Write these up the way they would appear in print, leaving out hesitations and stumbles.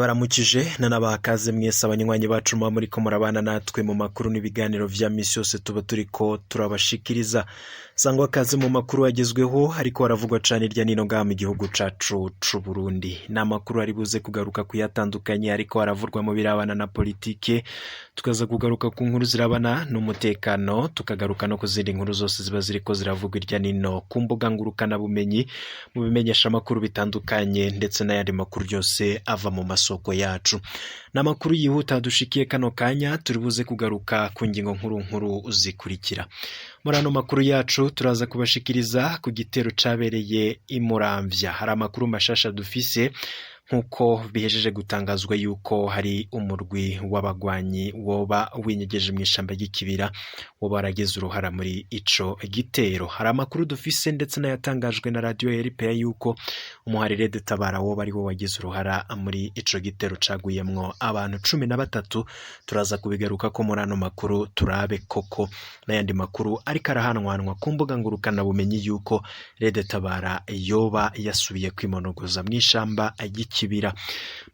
Ndabaramukije nanabaha kaze mwese abanywanyi bacu muba muriko murabana natwe mu makuru n'ibiganiro vya misi yose tuba turiko turabashikiriza. Sangwa kaze mu makuru agezweho ariko haravugwa cane hirya nino ngaha mu gihugu cacu c'Uburundi. Ni amakuru ari buze kugaruka kuyatandukanye ariko haravurwa mu birabana na politike, tukaza kugaruka ku nkuru zirabana n'umutekano, tukagaruka no ku zindi nkuru zose ziba ziriko ziravugwa hirya nino ku mbuga ngurukanabumenyi, mu bimenyeshamakuru bitandukanye ndetse n'ayandi makuru yose ava mu masoko yacu. Ni amakuru yihuta dushikiye kano kanya, turi buze kugaruka ku ngingo nkuru nkuru zikurikira. Muri ano makuru yacu turaza kubashikiriza ku gitero cabereye i Muramvya. Hari amakuru mashasha dufise nk'uko bihejeje gutangazwa yuko hari umurwi w'abagwanyi woba winyegeje mw'ishamba ry'ikibira woba waragize uruhara muri ico gitero. Hari amakuru dufise ndetse n'ayatangajwe na radiyo RPA yuko umuharire Tabara woba ari wo wagize uruhara muri ico gitero caguyemwo abantu 13. Turaza kubigarukako muri ano makuru, turabe koko n'ayandi makuru ariko arahanwanwa ku mbuga ngurukanabumenyi yuko Rede Tabara yoba yasubiye kwimonogoza mw'ishamba ry'ikibira.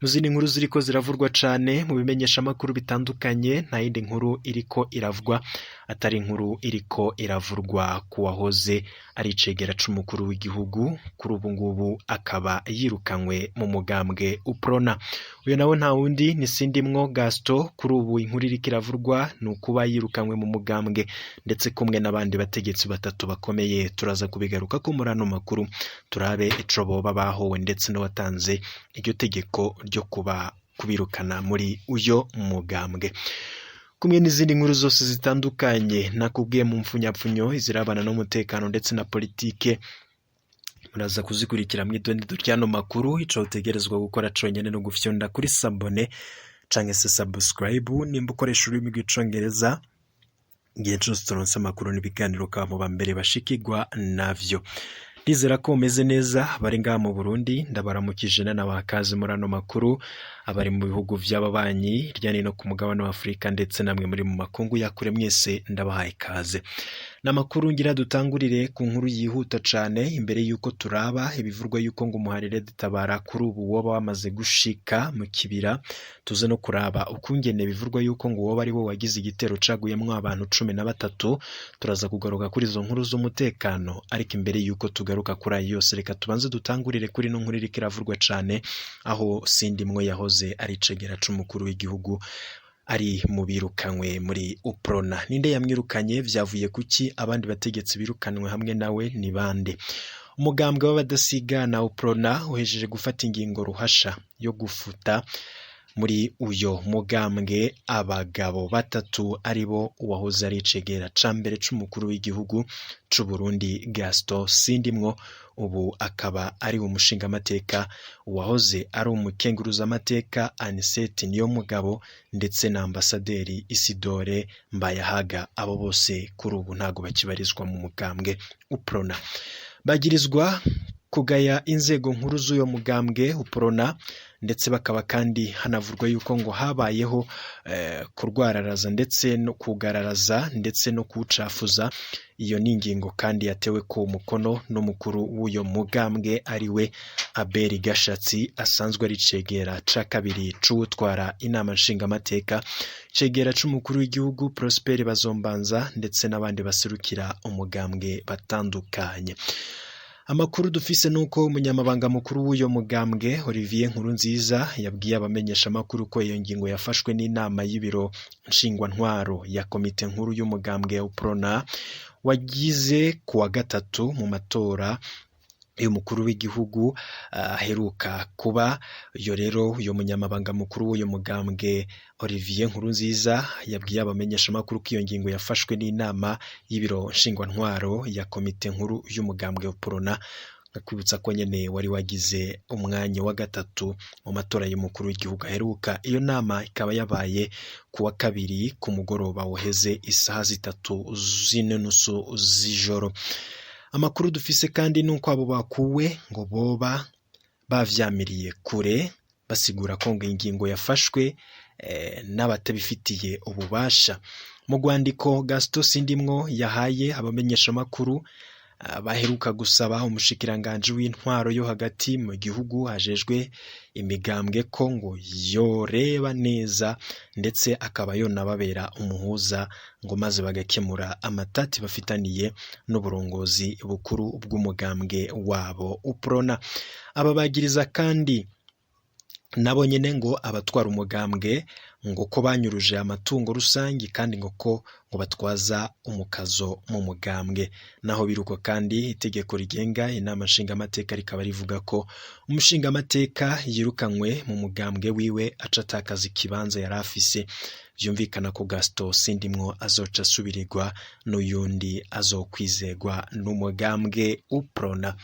Mu zindi nkuru ziriko ziravurwa cane mu bimenyeshamakuru bitandukanye, nta yindi nkuru iriko iravugwa atari inkuru iriko iravurwa ku wahoze ari icegera c'umukuru w'igihugu, kuri ubu ngubu akaba yirukanywe mu mugambwe Uprona. Uyu nawe nta wundi ni Sindimwo Gaston. Kuri ubu inkuru iriko iravurwa ni ukuba yirukanywe mu mugambwe ndetse kumwe n'abandi bategetsi batatu bakomeye. Turaza kubigaruka ko muri ano makuru, turabe ico boba bahowe ndetse n'uwatanze iryo tegeko ryo kuba kubirukana muri uyo mugambwe, kumwe n'izindi nkuru zose zitandukanye nakubwiye mu mfunyapfunyo izirabana n'umutekano ndetse na politike. Muraza kuzikurikira mu idonido ry'ano makuru. Ico utegerezwa gukora conyene no gufyonda kuri s'abonner canke se subscribe nimba ukoresha ururimi rw'icongereza. Igihe cose turonse amakuru n'ibiganiro ukaba mu ba mbere bashikirwa navyo. Ndizera ko mumeze neza bari ngaha mu Burundi, ndabaramukije nanabaha kaze muri ano makuru. Abari mu bihugu vy'ababanyi hirya nino ku mugabane wa Afurika ndetse namwe muri mu makungu ya kure, mwese ndabahaye ikaze. Ni amakuru ngira dutangurire ku nkuru yihuta cane imbere yuko turaba ibivurwa yuko ngo umuharire Tabara kuri ubu woba wamaze gushika mu kibira, tuze no kuraba ukungene bivurwa yuko ngo woba ari wo wagize igitero caguyemwo abantu 13. Turaza kugaruka kuri izo nkuru z'umutekano, ariko imbere yuko tugaruka kuri ayo yose, reka tubanze dutangurire kuri ino nkuru iriko iravurwa cane, aho Sindimwo yahoze ari icegera c'umukuru w'igihugu ari mu birukanywe muri Uprona. Ninde yamwirukanye? Vyavuye kuki? Abandi bategetsi birukanwe hamwe nawe ni bande? Umugambwe w'abadasigana Uprona uhejeje gufata ingingo ruhasha yo gufuta muri uyo mugambwe abagabo batatu, aribo uwahoze ari icegera ca mbere c'umukuru w'igihugu c'u Burundi Gaston Sindimwo, ubu akaba ari umushingamateka, uwahoze ari umukenguruzamateka Anicet Niyomugabo ndetse na ambasaderi Isidore Mbayahaga. Abo bose kuri ubu ntago bakibarizwa mu mugambwe Uprona. Bagirizwa kugaya inzego nkuru z'uyo mugambwe Uprona, ndetse bakaba kandi hanavurwa yuko ngo habayeho kurwararaza ndetse no kugararaza ndetse no kuwucafuza. Iyo ni ingingo kandi yatewe ko umukono n'umukuru w'uyo mugambwe ari we Abel Gashatsi, asanzwe ari cegera ca kabiri c'uwutwara inama nshingamateka, cegera c'umukuru w'igihugu Prosper Bazombanza ndetse n'abandi baserukira umugambwe batandukanye. Amakuru dufise nuko umunyamabanga mukuru w'uyo mugambwe Olivier Nkurunziza yabwiye abamenyeshamakuru ko iyo ngingo yafashwe n'inama y'ibiro nshingwantwaro ya komite nkuru y'umugambwe Uprona wagize ku wa gatatu mu matora y'umukuru w'igihugu aheruka kuba. Iyo rero uyo munyamabanga mukuru w'uyo mugambwe Olivier Nkurunziza yabwiye abamenyeshamakuru ko iyo ngingo yafashwe n'inama y'ibiro nshingwantwaro ya komite nkuru y'umugambwe Uprona. Nkakwibutsa ko nyene wari wagize umwanya wa gatatu mu matora y'umukuru w'igihugu aheruka. Iyo nama ikaba yabaye ku wa kabiri ku mugoroba waheze isaha 3:15 z'ijoro. Amakuru dufise kandi nuko abo bakuwe ngo boba bavyamiriye kure, basigura ko ngo ingingo yafashwe n'abatabifitiye ububasha. Mu rwandiko Gaston Sindimwo yahaye abamenyeshamakuru Baheruka gusaba umushikiranganji w'intwaro yo hagati mu gihugu hajejwe imigambwe ko ngo yoreba neza ndetse akaba yonababera umuhuza, ngo maze bagakemura amatati bafitaniye n'uburongozi bukuru bw'umugambwe wabo Uprona. Aba bagiriza kandi nabo nyene ngo abatwara umugambwe ngo ko banyuruje amatungo rusangi, kandi ngo ko ngo batwaza umukazo mu mugambwe. Naho biruko kandi itegeko rigenga inama nshingamateka rikaba rivuga ko umushingamateka yirukanywe mu mugambwe wiwe aca atakaza ikibanza yari afise. Vyumvikana ko Gaston Sindimwo azoca asubirirwa n'uyundi azokwizegwa n'umugambwe Uprona.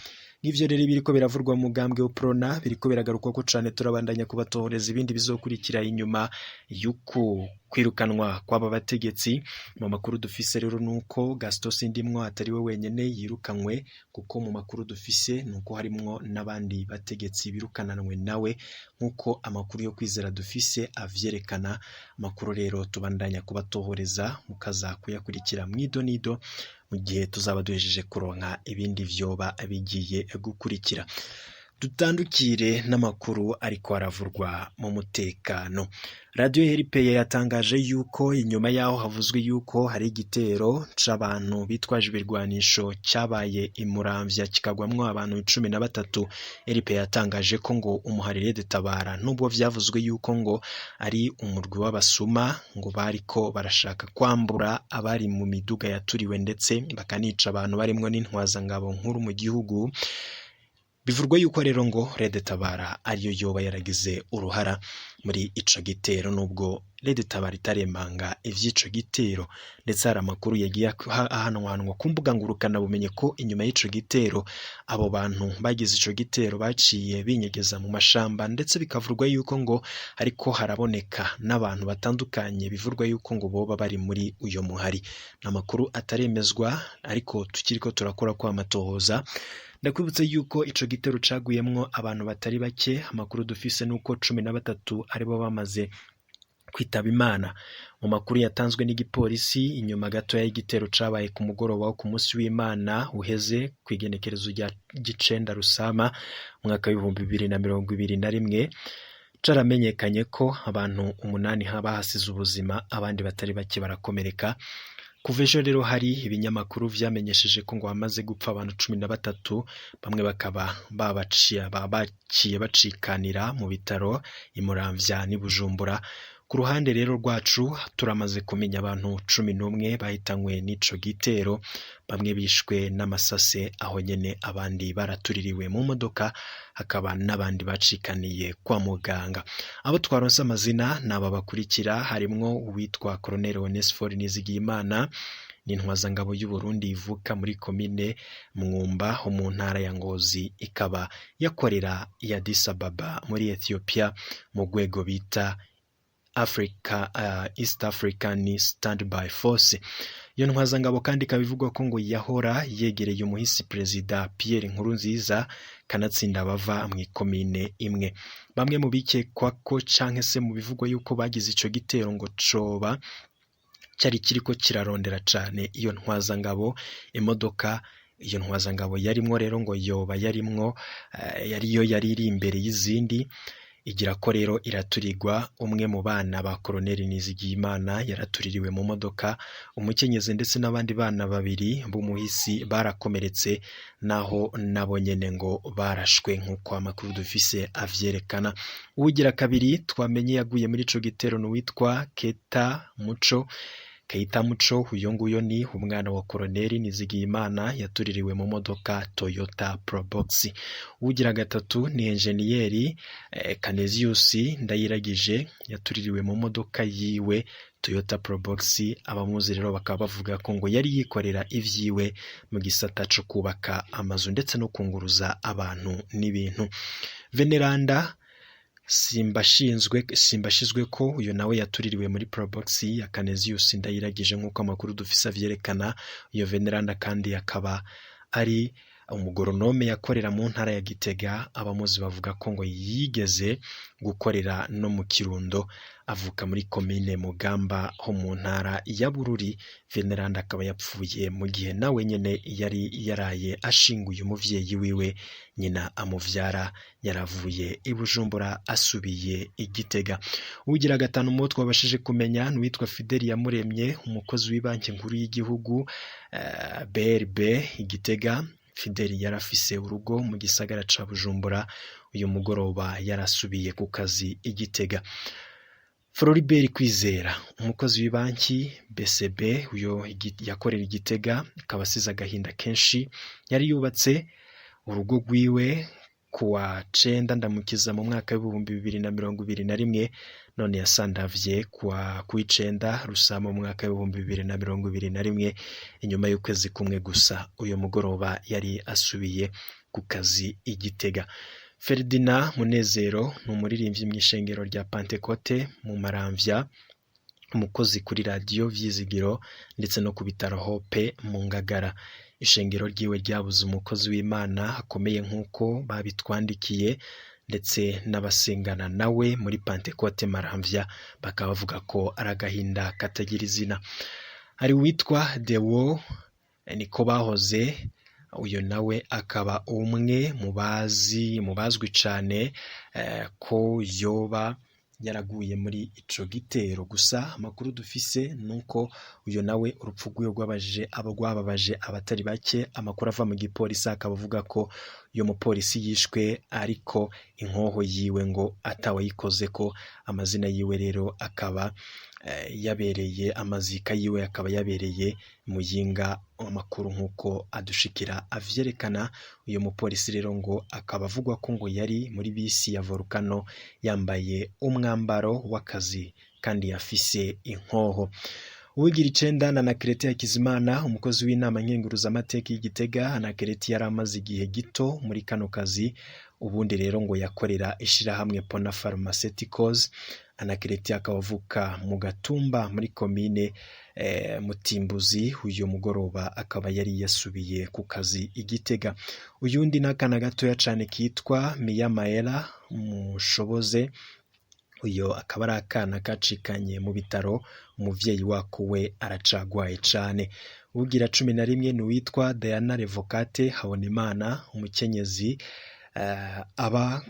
Ngivyo rero biriko biravurwa mu mugambwe Uprona, biriko biragarukwa ko cane. Turabandanya kubatohoreza ibindi bizokurikira inyuma y'uku kwirukanwa kw'aba bategetsi. Mu makuru dufise rero nuko Gaston Sindimwo atari we wenyene yirukanywe, kuko mu makuru dufise nuko harimwo n'abandi bategetsi birukananwe nawe, nk'uko amakuru yo kwizera dufise avyerekana. Amakuru rero tubandanya kubatohoreza, mukaza kuyakurikira mwidonido mu gihe tuzaba duhejeje kuronka ibindi vyoba bigiye gukurikira. Dutandukire n'amakuru ariko aravurwa mu mutekano. Radiyo RPA yatangaje yuko inyuma yaho havuzwe yuko hari igitero c'abantu bitwaje ibirwanisho cyabaye i Muramvya kikagwamwo abantu 13. RPA yatangaje ko ngo umuharire Tabara, nubwo vyavuzwe yuko ngo ari umurwi w'abasuma ngo bariko barashaka kwambura abari mu miduga yaturiwe ndetse bakanica abantu barimwo n'intwazangabo nkuru mu gihugu, bivurwa yuko rero ngo Red Tabara ariyo yoba yaragize uruhara muri ico gitero, nubwo Red Tabara itaremanga ivy'ico gitero. Ndetse hari amakuru yagiye ahanwahanwa ku mbuga ngurukana bumenye ko inyuma y'ico gitero abo bantu bagize ico gitero baciye binyegeza mu mashamba, ndetse bikavurwa yuko ngo ariko haraboneka n'abantu batandukanye bivurwa yuko ngo boba bari muri uyo muhari. N'amakuru ataremezwa, ariko tukiriko turakora kwa matohoza. Ndakwibutsa yuko ico gitero caguyemwo abantu batari bake. Amakuru dufise nuko 13 aribo bamaze kwitaba Imana. Mu makuru yatanzwe n'igipolisi inyuma gato y'igitero cabaye ku mugoroba wo ku munsi w'Imana uheze kw'igenekerezo rya 9 Rusama umwaka w'2021, caramenyekanye ko abantu 8 bahasize ubuzima, abandi batari bake barakomereka. Kuva ejo rero hari ibinyamakuru vyamenyesheje ko ngo hamaze gupfa abantu 13, bamwe bakaba babaciye bacikanira mu bitaro i Muramvya n'i Bujumbura. Ku ruhande rero rwacu turamaze kumenya abantu 11 bahitanywe n'ico gitero, bamwe bishwe n'amasase aho nyene, abandi baratuririwe mu modoka, hakaba n'abandi bacikaniye kwa muganga. Abo twaronse amazina n'aba bakurikira, harimwo uwitwa Colonel Onesphore Nizigiyimana, ni intwazangabo y'u Burundi ivuka muri komine Mwumba ho mu ntara ya Ngozi, ikaba yakorera i Addis Ababa muri Ethiopia mu rwego bita Africa, East African Standby Force. Iyo ntwazangabo kandi ikaba ivugwa ko ngo yahora yegereye umuhisi Perezida Pierre Nkurunziza, kanatsinda bava mu ikomine imwe. Bamwe mu bikekwa ko canke se mu bivugwa yuko bagize ico gitero ngo coba cyari kiriko kirarondera cane iyo ntwazangabo. Imodoka iyo ntwazangabo yarimwo rero ngo yoba yarimwo yariyo yari iri imbere y'izindi, igira ko rero iraturirwa. Umwe mu bana ba Colonel Nizigiyimana yaratuririwe mu modoka, umukenyezi ndetse n'abandi bana babiri b'umuhisi barakomeretse, naho nabo nyene ngo barashwe nk'uko amakuru dufise avyerekana. Uwugira kabiri twamenye yaguye muri ico gitero n'uwitwa Keta Muco. Keita Muco uyo nguyo ni umwana wa Colonel Nizigiyimana, yatuririwe mu modoka Toyota Probox. Ugira gatatu ni enjeniyeri Canesius Ndayiragije, yatuririwe mu modoka yiwe Toyota Probox. Abamuzi rero bakaba bavuga ko ngo yari yikorera ivyiwe mu gisata co kubaka amazu ndetse no kunguruza abantu n'ibintu. Veneranda Simbashizwe ko uyu nawe yatuririwe muri Probox ya Canesius Ndayiragije nk'uko amakuru dufise avyerekana. Iyo Veneranda kandi akaba ari Umugoronome yakorera mu ntara ya Gitega, abamuzi bavuga ko ngo yigeze gukorera no mu Kirundo, avuka muri komine Mugamba ho mu ntara ya Bururi. Veneranda akaba yapfuye mu gihe nawe nyene yari yaraye ashinguye umuvyeyi wiwe, nyina amuvyara yaravuye i Bujumbura asubiye i Gitega. Ugira gatanu mu bo twabashije kumenya ni uwitwa Fideli Yamuremye, umukozi w'ibanki nkuru y'igihugu BRB i Gitega. Fideli yarafise urugo mu gisagara ca Bujumbura, uyu mugoroba yarasubiye ku kazi i Gitega. Floribert Kwizera, umukozi w'ibanki BCB, uyo yakorera i Gitega, akaba asize agahinda kenshi. Yari yubatse urugo rwiwe kuwa cenda Ndamukiza mu mwaka w'2021, none yasandavye kuwa kw'icenda Rusama mu mwaka w'2021, inyuma y'ukwezi kumwe gusa. Uyu mugoroba yari asubiye ku kazi i Gitega. Ferdinand Munezero ni umuririmbyi mw'ishengero rya Pantekote mu Maramvya, umukozi kuri radiyo Vyizigiro ndetse no ku bitaro Hope mu Ngagara. Ishengero ryiwe ryabuze umukozi w'Imana akomeye nk'uko babitwandikiye, ndetse n'abasengana nawe muri Pantekote Maramvya bakaba bavuga ko ari agahinda katagira izina. Hari uwitwa Deo niko bahoze, uyu nawe akaba umwe mu bazi mu bazwi cane ko yoba yaraguye muri ico gitero. Gusa amakuru dufise nuko uyu nawe urupfu rwiwe rwabaje rwababaje abatari bake. Amakuru ava mu gipolisi akaba avuga ko uyu mupolisi yishwe ariko inkoho yiwe ngo atawayikozeko. Amazina yiwe rero akaba yabereye, amazika yiwe akaba yabereye Muyinga. Amakuru nk'uko adushikira avyerekana, uyu mupolisi rero ngo akaba avugwa ko ngo yari muri bisi ya Volcano yambaye umwambaro w'akazi kandi yafise inkoho. Uwigira icenda na Anakereti Hakizimana, umukozi w'inama nkenguruzamateka y'Igitega. Anakereti yari amaze igihe gito muri kano kazi, ubundi rero ngo yakorera ishirahamwe Pona Pharmaceuticals. Anakereti akaba avuka mu Gatumba muri komine Mutimbuzi. Uyu mugoroba akaba yari yasubiye ku kazi i Gitega. Uyundi n'akana gatoya cane kitwa Miyamaela Mushoboze, uyo akaba ari akana kacikanye mu bitaro, umuvyeyi wako we aracagwaye cane. Ugira 11 ni uwitwa Diana Revocate Habonimana, umukenyezi aba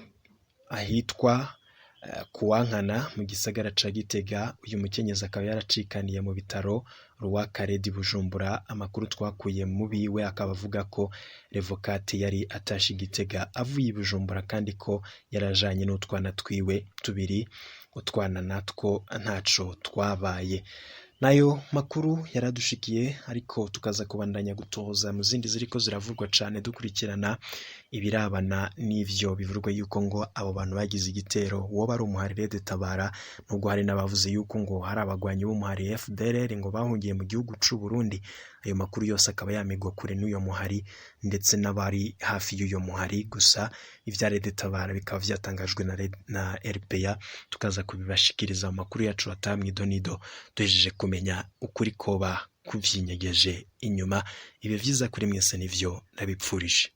ahitwa Kuwankana mu gisagara ca Gitega. Uyu mukenyezi akaba yaracikaniye mu bitaro Rwakaredi Bujumbura. Amakuru twakuye mu biwe akaba avuga ko Revocate yari atashe Gitega avuye i Bujumbura, kandi ko yarajanye n'utwana twiwe tubiri, utwana natwo ntaco twabaye. Nayo makuru yaradushikiye, ariko tukaza kubandanya gutoza mu zindi ziriko ziravugwa cane, dukurikirana ibirabana n'ivyo bivurwa yuko ngo abo bantu bagize igitero woba ari umuhari Red Tabara, nubwo hari n'abavuze yuko ngo hari abagwanyi b'umuhari FDLR ngo bahungiye mu gihugu c'u Burundi. Ayo makuru yose akaba yamigwa kure n'uyo muhari ndetse n'abari hafi y'uyo muhari. Gusa ivya Red Tabara bikaba vyatangajwe na RPA, tukaza kubibashikiriza mu makuru yacu atamwe idonido duhejeje kumenya ukuri koba kuvyinyegeje inyuma. Ibe vyiza kuri mwese nivyo ndabipfurije.